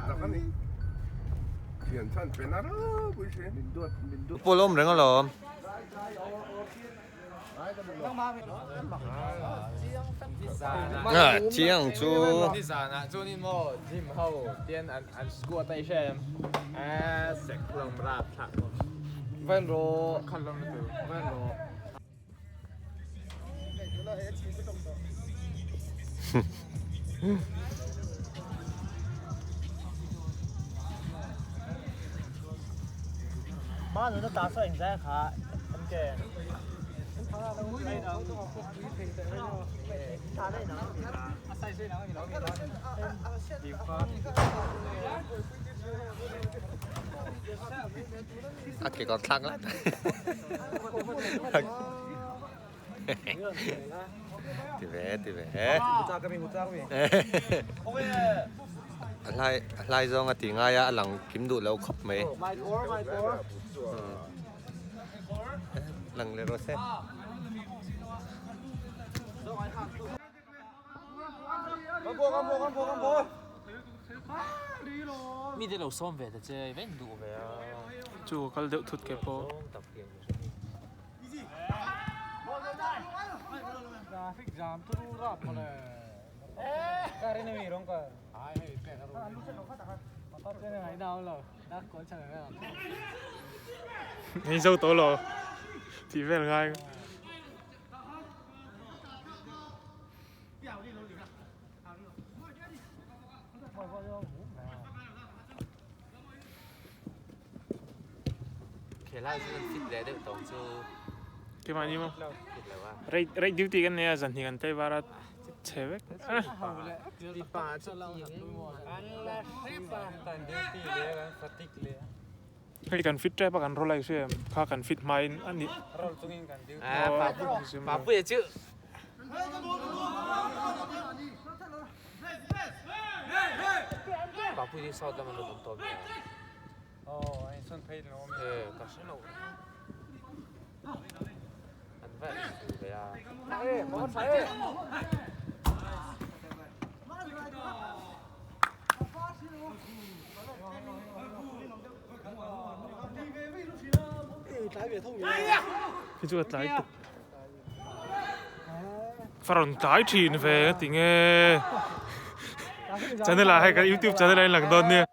tak a ni. Thian chhan pe na ropui si. Min duat min duat. Pawl awm reng alawm. Ah chiang chu. Nizanah chuanin maw gym ho tian an an squat a i hre em? Eh sek hlawm rap thlak hlawm. Van rawh. Khat hlawm lutuk. Van rawh. A kekawr thlak lat. Ti ve ti ve. A hlai a hlai zawng a ti ngai a a lang kim duh lo khawp mai. Lang leh rawh se. Mi te lo sawm ve ta che i veng duh ve a. Chu ka kal deuh thut ke pawh. Ni zo tawh lo tih vel ngai. Keimah ni maw? Rate duty kan nei a zan hnih kan tlei var a chhe vek. Hei kan fit tep a kan roll a i hria em? Kha kan fit hma in a ni. Papuia chu. Papuia hi south lam an rawn awm tawh mi a? Eh ka hre lo. An va inzu ve a. Khi chu a tlai tuk. Fa rawn tlai thin ve a ti nge. Channel ah hei kan youtube channel ah in lang dawn nia.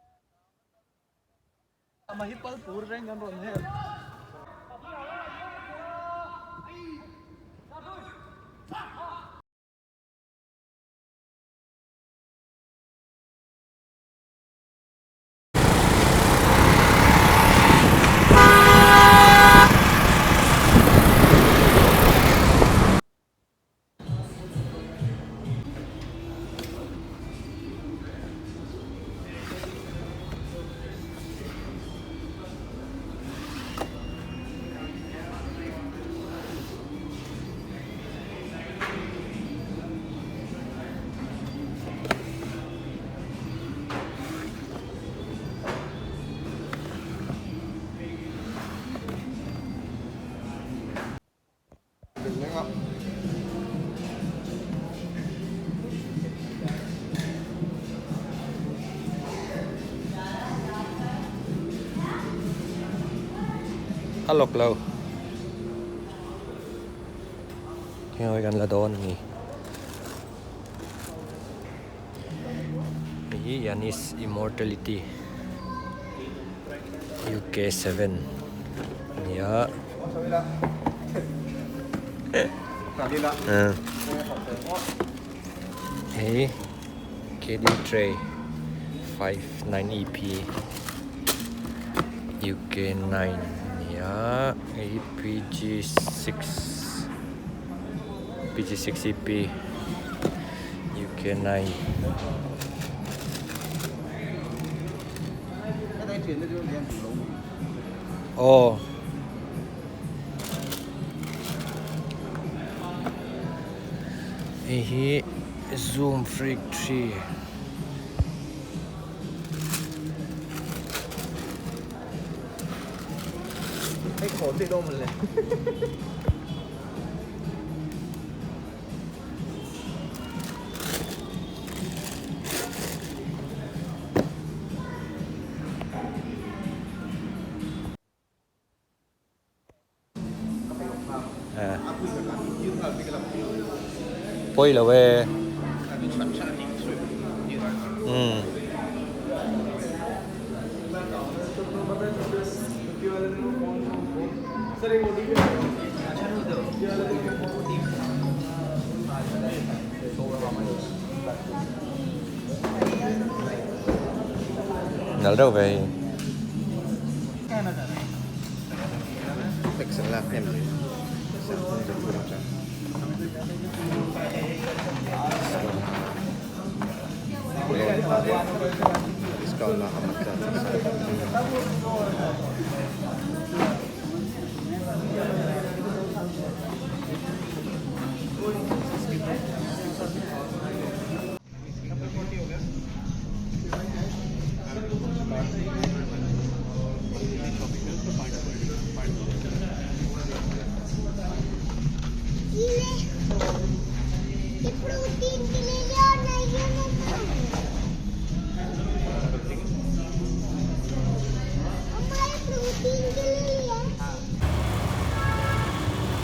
A lawk lo. Heng hi kan la dawn a ni. Hei hi Yanis Immortality UK7 a ni a. Hei KD Tray 59EP UK9 a ni a. Hei hi PG6 PG6EP UK9. Aw. Hei hi Zoom Freak 3. Pawi lo e. Umm. Nal reuh ve hei.